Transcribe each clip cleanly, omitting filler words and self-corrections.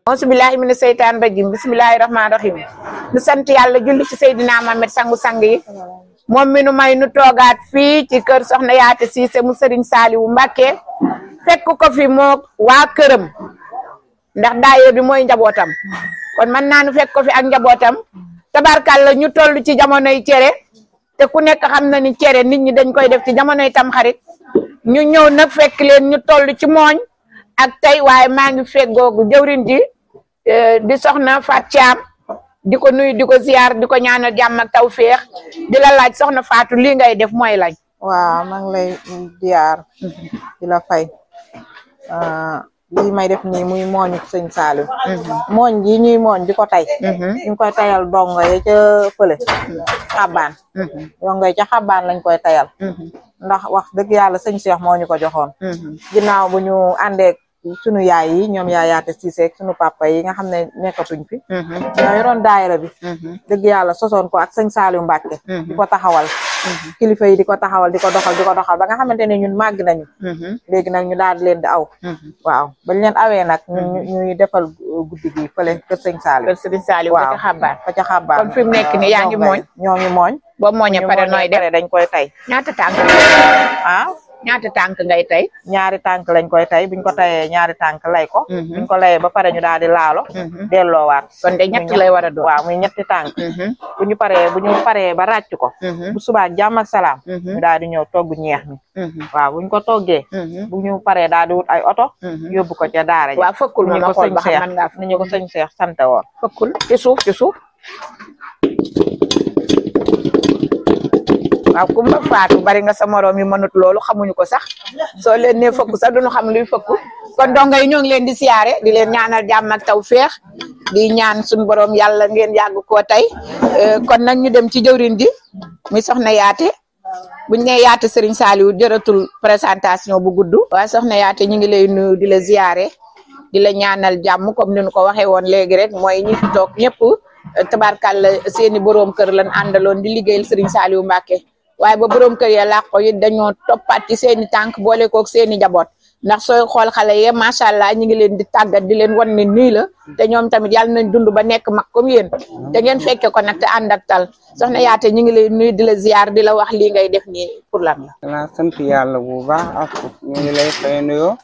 auzubillahi mina seytaan rajim bismillahi rahmaani rahim nu sant yàlla julli ci Seydina Muhammad sangu-sang yi moom mi nu may nu toogaat fii ci kër Soxna Yaate Cissé mu Serigne Saliou Mbacké fekk ko fi moo waa këram ndax daayira bi mooy njabootam kon mën naa nu fekk ko fi ak njabootam tabarkàlla ñu toll ci jamonoy cere te ku nekk xam na ni cere nit ñi dañ koy def ci jamonoy tamxarit ñu ñëw nag fekk leen ñu toll ci mooñ ak tey waaye maa ngi feggoogu jëwrin ji di soxna Fatou Thiam di ko nuyu di ko ziar di ko ñaanal jàmm ak tawféex di la laaj soxna Fatou lii ngay def mooy lañ. waaw maa ngi lay ziar di la fay lii may def nii muy mooñu sëñ Saliou. mooñ gi ñuy mooñ di ko tay ñu koy tayal dongo yi ca fële xabaan dongo yi ca xabaan lañ koy tayal ndax wax dëgg yàlla sëñ Cheikh moo ñu ko joxoon ginnaaw bu ñu àndee sunu yaay yi ñoom Yaay Yaate Cissé ak sunu papa yi nga xam ne nekkatuñ fi ñoo yoroon daayira bi dëgg yàlla sosoon ko ak sëñ Saliou Mbacké di ko taxawal kilifa yi di ko taxawal di ko doxal ba nga xamante ne ñun màgg nañu léegi nag ñu daal di leen di aw waaw bañ leen awee nag ñuy defal guddi gi fële kër sëñ Saliou kër Serigne Saliou waaw fa ca xabaar kon fi mu nekk ni yaa ngi mooñ ñoo ngi mooñ boo mooñee pare nooy def dañ koy tay ñaata tànk ñaata tànk ngay tay ñaari tànk lañ koy tay buñ ko tayee ñaari tànk lay ko buñ ko layee ba pare ñu daal di laalo delloowaat kon de ñett lay war a doon waaw muy ñetti tànk bu ñu paree ba ràcc ko bu subaa jàmm ak salaam ñu daal di ñëw togg ñeex mi waaw buñ ko toggee bu ñu paree daal di wut ay oto yóbbu ko ca daara ji waaw fëkkul ma ma xool ba xam man ngaa ni ñu ko sëñ Cheikh sante woon fëkkul ci suuf waaw Kumba Fatou bari nga sa morom yi mënut loolu xamuñu ko sax soo leen ne fëkk sax duñu xam luy fëkku kon donga yi ñoo ngi leen di siyaare di leen ñaanal jàmm ak tawféex di ñaan suñu borom yàlla ngeen yàgg koo tey kon nag ñu dem ci jëwrin ji muy Soxna Yaate buñ ne Yaate Serigne Saliou jëratul présentation bu gudd waaye Soxna Yaate ñu ngi lay nuyu di la ziyaare di la ñaanal jàmm comme ni ñu ko waxee woon léegi rek mooy ñi fi toog ñëpp tabarkàlla seeni borom kër lan àndaloon di liggéeyal Serigne Saliou Mbacké waaye ba borom kër ya làqo yi dañoo toppaat ci seeni tànk boole koog seeni njaboot ndax sooy xool xale ye macha allah ñu ngi leen di tàggat di leen wan ne nii la te ñoom tamit yàlla nañ dund ba nekk mag comme yéen te ngeen fekke ko nag te ànd ak tal Soxna Yaate ñu ngi lay nuyu di la ziar di la wax lii ngay def nii pour lan la. danaa sant yàlla bu baax ak ñu ngi lay fay nuyoo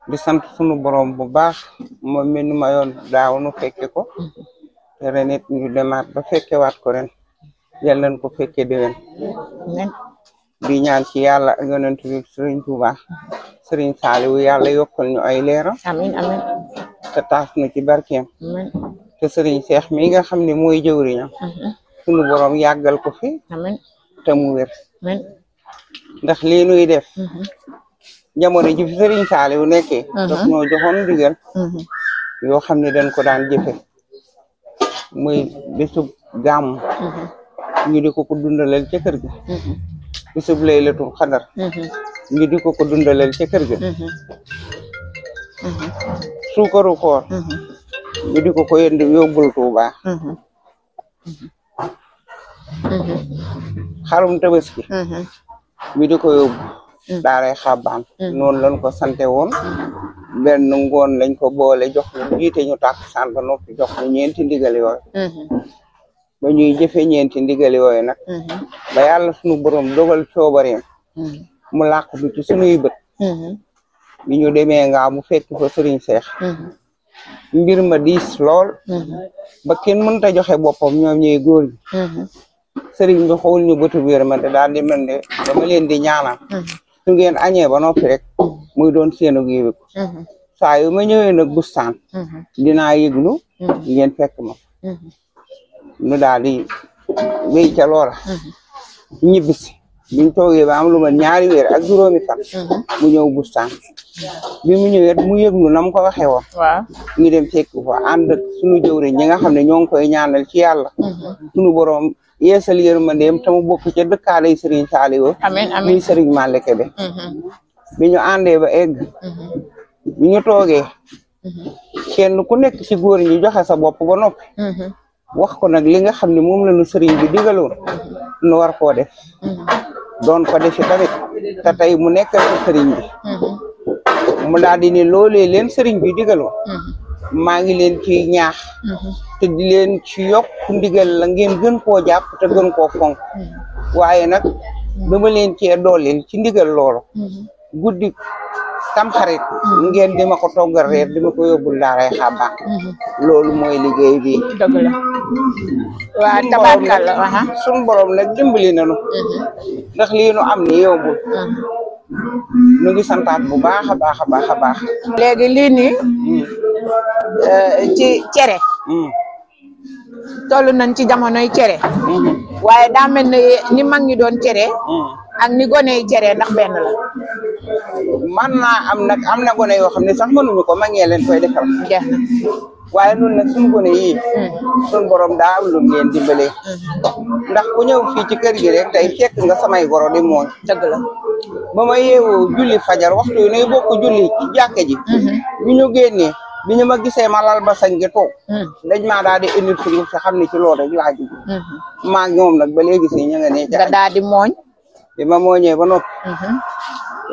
di sant sunu borom bu baax moom mi nu mayoon daaw nu fekke ko te ren it ñu demaat ba fekkewaat ko ren. yal nañ ko fekkee déwén di ñaan ci yàlla ak yonent bi Serigne Touba Serigne Saliou yàlla yokkal ñu ay leeram amiin amiin te taas na ci barkeem te Serigne Cheikh mi nga xam ne mooy jëwriñam sunu borom yàggal ko fi amiin te mu wér ndax lii nuy def jamono ji fi Serigne Saliou nekkee daf noo joxoon ndigal yoo xam ne dañ ko daan jëfe muy bisub gàmm ñu di ko dundalal ca kër ga bisub laylatul xadar ñu di ko dundalal ca kër ga suukaru koor ñu di ko yënd yóbbul Tuuba xarum tabaski ñu di ko yóbbu daaray xabaan noonu lañ ko sante woon benn ngoon lañ ko boole jox ñu jiite ñu tàkk sant ba noppi jox ñu ñeenti ndigal yooyu ba ñuy jëfe ñeenti ndigal yooyu nag ba yàlla sunu borom dogal coobareem mu làq du ci sunuy bët bi ñu demee nga mu fekk fa Serigne Cheikh mbir ma diis lool ba kenn mënta joxe boppam ñoom ñuy góor ñi Serigne bi xool ñu bëtu biir ma te daal di mel ne dama leen di ñaanal su ngeen añee ba noppi rek muy doon seenu giiwiku saa yu ma ñëwee nag bustaan dinaa yëglu ngeen fekk ma nu daal di wéy ca loola ñibbisi biñ toogee ba am lu ma ñaari weer ak juróomi fan mu ñëw bustaan bi mu ñëwee mu yëglu na mu ko waxee woon ñu dem fekk fa ànd ak sunu jëwriñ ñi nga xam ne ñoo ngi koy ñaanal ci yàlla sunu borom yeesal yërmandeem te mu bokk ca dëkkaale Serigne Saliou muy Serigne Malick Kébé bi ñu àndee ba egg bi ñu toogee kenn ku nekk ci góor ñi joxe sa bopp ba noppi wax ko nag li nga xam ne moom la nu Serigne bi digaloon nu war koo def doon ko defi tamit te tey mu nekkal ci Serigne bi mu daal di ne loolee leen sëriñ bi digaloon maa ngi leen ci ñaax te di leen ci yokk ndigal la ngeen gën koo jàpp te gën koo fonk waaye nag dama leen cee dooleel ci ndigal loolu guddi tamxarit ngeen di ma ko toggal reer di ma ko yóbbul daaray xàbbaan loolu mooy liggéey bi dëgg la waa tabaarkalla suñu borom nag dimbali nañu ndax lii nu am ni yombul ñu ngi santaat bu baax a baax a baax a baax léegi lii nii ci cere toll nañ ci jamonoy cere waaye daa mel ni mag ñi doon cere ak ni gone yi cere ndax benn la man naa am nag am na gone yoo xam ne sax mënuñu ko mag ñee leen koy defal jeex na waaye nun nag suñu gone yii suñu borom daa am lu leen dimbalee ndax ku ñëw fii ci kër gi rek tey fekk nga samay goro di mooñ dëgg la ba ma yeewoo julli fajar waxtu yu nay bokk julli ci jàkka ji bi ñu génnee bi ñu ma gisee ma lal ba sañ gi toog dañ maa daal di indi fi si xam ne ci loolu rek laa jóg maa ngi moom nag ba léegi si ñu nga ne nga daal di mooñ bi ma mooñee ba noppi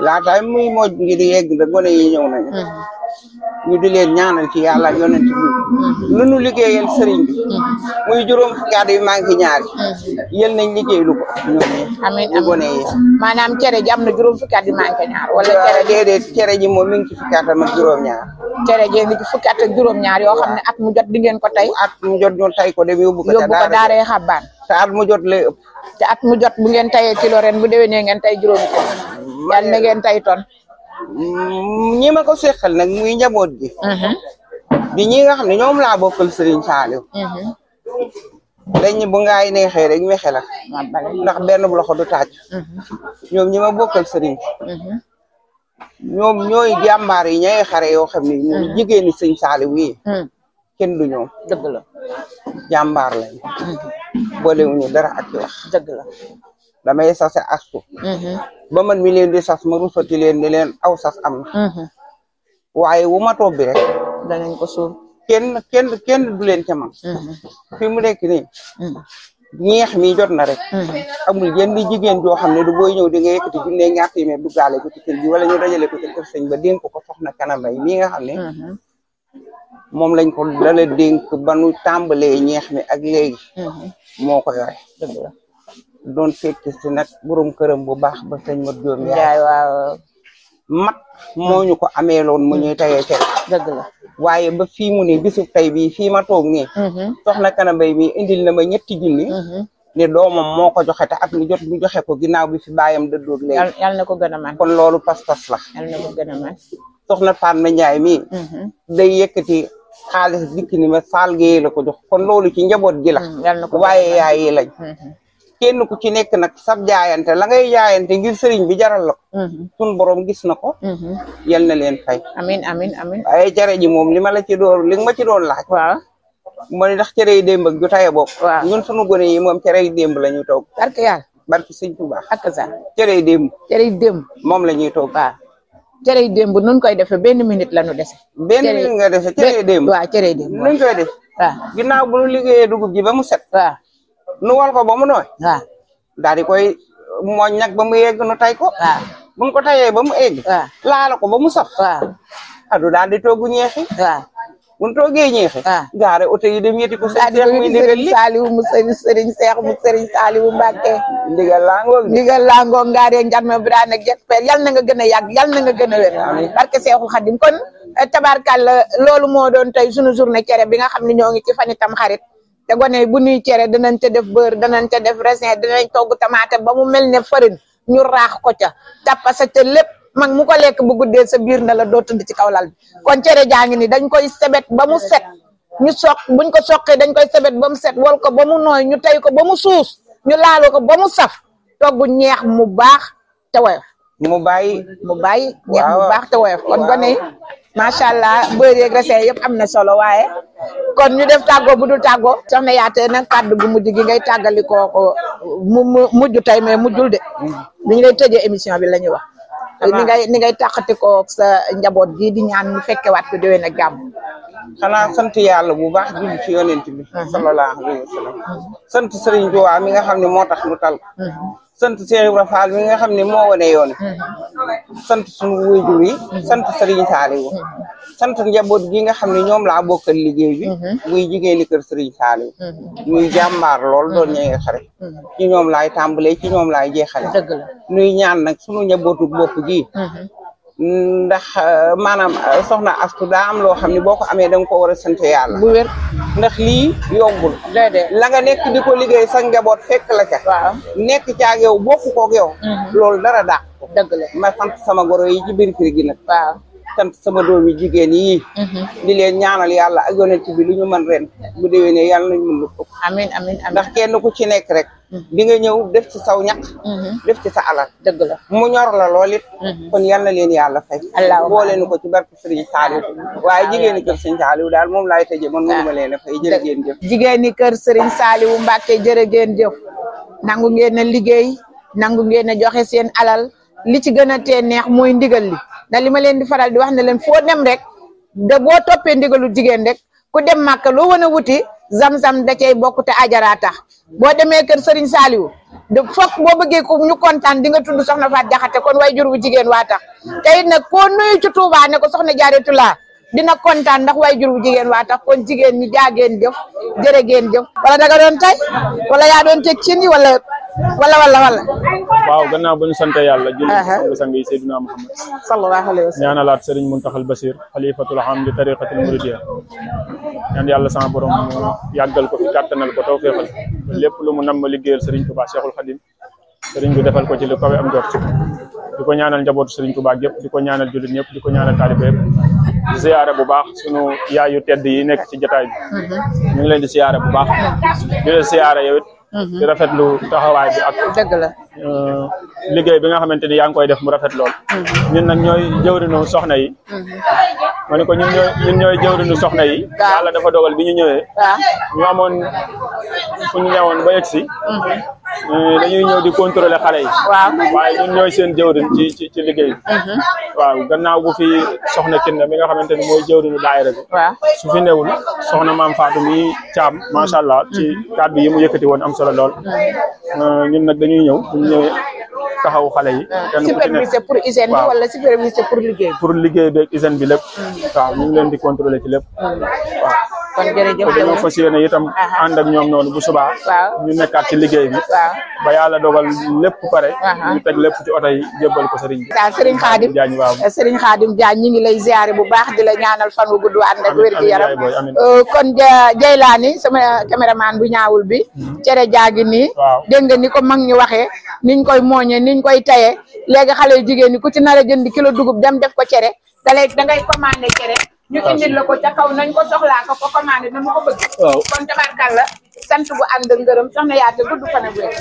laataay muy mooj ngi di yegg da gone yi ñëw nañu ñu di leen ñaanal ci yàlla ak yonent bi lu nu liggéeyal sëriñ bi muy juróom fukki at yu manqué ñaari yël nañ liggéey lu ko amiin ñu gone yi maanaam cere ji am na juróom fukki at yu manqué ñaar wala cere déedéet cere ji moom mi ngi ci fukki atam ak juróom-ñaar cere ji ngi ci fukki at ak juróom-ñaar yoo xam ne at mu jot di ngeen ko tey at mu jot ñu tay ko dem yóbbu ko daaree xabbaan te at mu jot lay ëpp te at mu jot bu ngeen tayee kilo ren bu déwénee ngeen tay juróomi ton yàlla na ngeen tay ton ñi ma ko seqal nag muy njaboot gi di ñi nga xam ne ñoom laa bokkal Sëriñ Saaliw dañ bu ngaay neexee rek mexe la ndax benn bu loxo du taaj ñoom ñi ma bokkal sëriñ ñoom ñooy jàmbaar yi ñay xare yoo xam ne ñu jigéeni Sëñ Saaliw yi kenn du ñoom dëgg la jàmbaar lañ boolewuñu dara ak ci wax dëgg la damay sase astu ba man mi leen di sas ma rusati leen ni leen aw sas am na waaye wu ma toog bi rek danañ ko suul kenn du leen ca man fi mu nekk nii ñeex mi jot na rek amul yenn jigéen joo xam ne du booy ñëw di nga yëkkati junne ñaar téeméer duggaale ko ci kër gi wala ñu dajale ko ci kër sëñ ba dénk ko soxna Kanambay mii nga xam ne moom lañ ko dala dénk ba nu tàmbalee ñeex mi ak léegi moo ko yore doon fekk si nag borom këram bu baax ba sëñ Mat Joom yaay waaw mat moo ñu ko ameeloon mu ñuy tayee cere dëgg la waaye ba fii mu ne bisu tey bii fii ma toog nii soxna Kanambay mi indil na ma ñetti junni ne doomam moo ko joxe te at mu jot mu joxe ko ginnaaw bi fi baayam dëddoog léegi yàlla na ko gën a man kon loolu pas-pas la yàlla na ko gën a man soxna Fatma Njaay mi day yëkkati xaalis dikk ni ma saal géey la ko jox kon loolu ci njaboot gi la waaye yaay yi lañ kenn ku ci nekk nag sab jaayante la ngay jaayante ngir sëriñ bi jaral la ko sun borom gis na ko yal na leen fay amin amin amin waaye cere ji moom li ma la ci doon li nga ma ci doon laaj waaw mooy ndax cere yi démb ak ju taye bokk ñun sunu gone yi moom cere yi démb la ñuy toog barke yàlla barke sëñ Tuubaa ak sa cere yi démb moom la ñuy toog waaw cere yi démb nun koy defee benn minute la ñu dese benn minute nga dese cere yi démb waaw cere yi démb nuñ koy def waaw ginnaaw bu ñu liggéeyee dugub ji ba mu set waaw nu wal ko ba mu nooy waaw daal di koy mooñ nag ba mu yegg nu tay ko waaw buñ ko tayee ba mu egg waaw laala ko ba mu saf waaw adu daal di toogu ñeexi waaw buñ toogee ñeexi waaw gaare oto yi dem yeti ko daal di ko Sëriñ Saaliwu mu Sëriñ Seex mu Sëriñ Saaliwu Mbàkke ndigal laangoog ndigal laangoog ngaaree njatma biraan ak jet per yal na nga gën a yàgg yal na nga gën a wér barke Seexul Xadim kon tabarkàlla loolu moo doon tey sunu journée cere bi nga xam ne ñoo ngi ci fani tam xarit te gone bu ñuy cere danañ ca def beurre danañ ca def raisin danañ togg tamaate ba mu mel ne farine ñu raax ko ca tappasa ca lépp mag mu ko lekk bu guddee sa biir na la doo tëdd ci kaw lal bi kon cere jaa ngi ni dañ koy sebet ba mu set ñu soq buñ ko soqee dañ koy sebet ba mu set wal ko ba mu nooy ñu tey ko ba mu suus ñu laalo ko ba mu saf togg ñeex mu baax te woyof mu bàyyi ñeex mu baax te woyof kon gone yi macha allah beurre yeeg raisin yëpp am na solo waaye kon ñu def tàggoo bu dul tàggoo soxna yaatee nag kàddu gu mujj gi ngay tàggali ko mu mujj tey mais mujjul de ni ñu lay tëjee émission bi la ñuy wax ni ngay tàqati ko sa njaboot gi di ñaan ñu fekkewaat ko déwén ak jàmm xanaa sant yàlla bu baax julli ci yonent bi sallallahu alayhi wa sallam sant Serigne Touba mi nga xam ne moo tax nu tal sant Cheikh Ibra Fall mi nga xam ne moo wane yoon sant suñu waajur yi sant Serigne Saliou sant njaboot gi nga xam ne ñoom laa bokkal liggéey bi muy jigéeni kër Serigne Saliou ñuy jàmbaar lool doon ñee xare ci ñoom laay tàmbalee ci ñoom laay jeexale nuy ñaan nag suñu njabootu bopp gi ndax maanaam soxna Astu daa am loo xam ne boo ko amee da nga ko war a sant yàlla bu wér ndax lii yombul la nga nekk di ko liggéey sa njaboot fekk la ca nekk caag yow bokk koog yow loolu dara dàq ko dëgg la ma sant sama goro yi ci biir kër gi nag waaw sant sama doomi jigéen yi di leen ñaanal yàlla ak yonent bi lu ñu mën ren bu déwénee yàlla nañ mën lu ëpp amiin amiin amiin ndax kenn ku ci nekk rek di nga ñëw def ci saw ñaq def ci sa alal dëgg la mu ñor la lool it kon yal na leen yàlla fay boole nu ko ci barke Serigne Saliou waaye jigéeni kër Serigne Saliou daal moom laay tëjee man mënuma leen a fay jërë ngeen jëf jigéeni kër Serigne Saliou Mbacke jërë ngeen jëf nangu ngeen a liggéey nangu ngeen a joxe seen alal li ci gën a tee neex mooy ndigal li da li ma leen di faral di wax ne leen foo dem rek da boo toppee ndigalu jigéen rek ku dem màkk loo wan a wuti zam-zam da cay bokk te ajara tax boo demee kër Serigne Saliou de fokk boo bëggee ko ñu kontaan di nga tudd soxna Faat Jaxate kon way jur bu jigéen waa tax te it nag koo nuyu ci Touba ne ko soxna Jaaratulaa dina kontaan ndax way jur bu jigéen waa tax kon jigéen ñi jaageen jëf jërë ngeen jëf wala daga doon tay wala yaa doon teg cin yi wala waaw gannaaw ba ñu sant yàlla julli sang yi Seydina Muhammad sallallahu alayhi wa sallam ñaanalaat Serigne Muntaxal Basir xalifatul am li tariqatil muridiyya ñaan yàlla sama borom mu yàggal ko fi kàttanal ko taw féexal lépp lu mu nam ma liggéeyal Serigne Touba Cheikhul Khadim Serigne bi defal ko ci lu kawe am jot di ko ñaanal njabootu Serigne Touba gépp di ko ñaanal jullit ñëpp di ko ñaanal taalibe yëpp di siyaare bu baax sunu yaayu tedd yi nekk ci jotaay bi ñu ngi leen di siyaare bu baax di leen siyaare yow it di rafetlu taxawaay bi ak dëgg la liggéey bi nga xamante ni yaa ngi koy def mu rafet lool ñun nag ñooy jëwrinu soxna yi ma ne ko ñun ñooy jëwrinu soxna yi yàlla dafa dogal bi ñu ñëwee ñu amoon fu ñu newoon ba yegg si dañuy ñëw di contrôler xale yi waaye ñun ñooy seen jëwrin ci liggéey bi waaw gannaaw bu fi soxna Kinne mi nga xamante ni mooy jëwrinu daayira bi su fi newul soxna maam Fatou mi Caam macha allah ci kàddu yi mu yëkkati woon am solo lool ñun nag dañuy ñëw bu ñu ñëwee taxaw xale yi supervisé pour hygiène bi wala supervisé pour liggéey pour liggéey beeg hygiène bi lépp waaw ñu ngi leen di contrôler ci lépp waaw kon jërëjëf dañoo fas yéene itam ànd ak ñoom noonu bu subaa ñu nekkaat ci liggéey bi ba yàlla dogal lépp pare ñu teg lépp ci oto yi jébbal ko Serigne bi Serigne Khadim Diagne waaw Serigne Khadim Diagne ñi ngi lay ziare bu baax di la ñaanal fan wu gudd ànd ak wér gi yaram kon Jeylaani sama caméraman bu ñaawul bi cere jaagi nii dégg nga ni ko mag ñu waxee niñ koy mooñee niñ koy tayee léegi xale yu jigéen ñi ku ci nar a jënd kilo dugub dem def ko cere da ngay commandé cere ñu indil la ko ca kaw nañ ko soxlaa ko commandé na mu ko bëgg kon tabarkalla sant bu ànd ak ngërëm soxna yaate gudd fan ak wér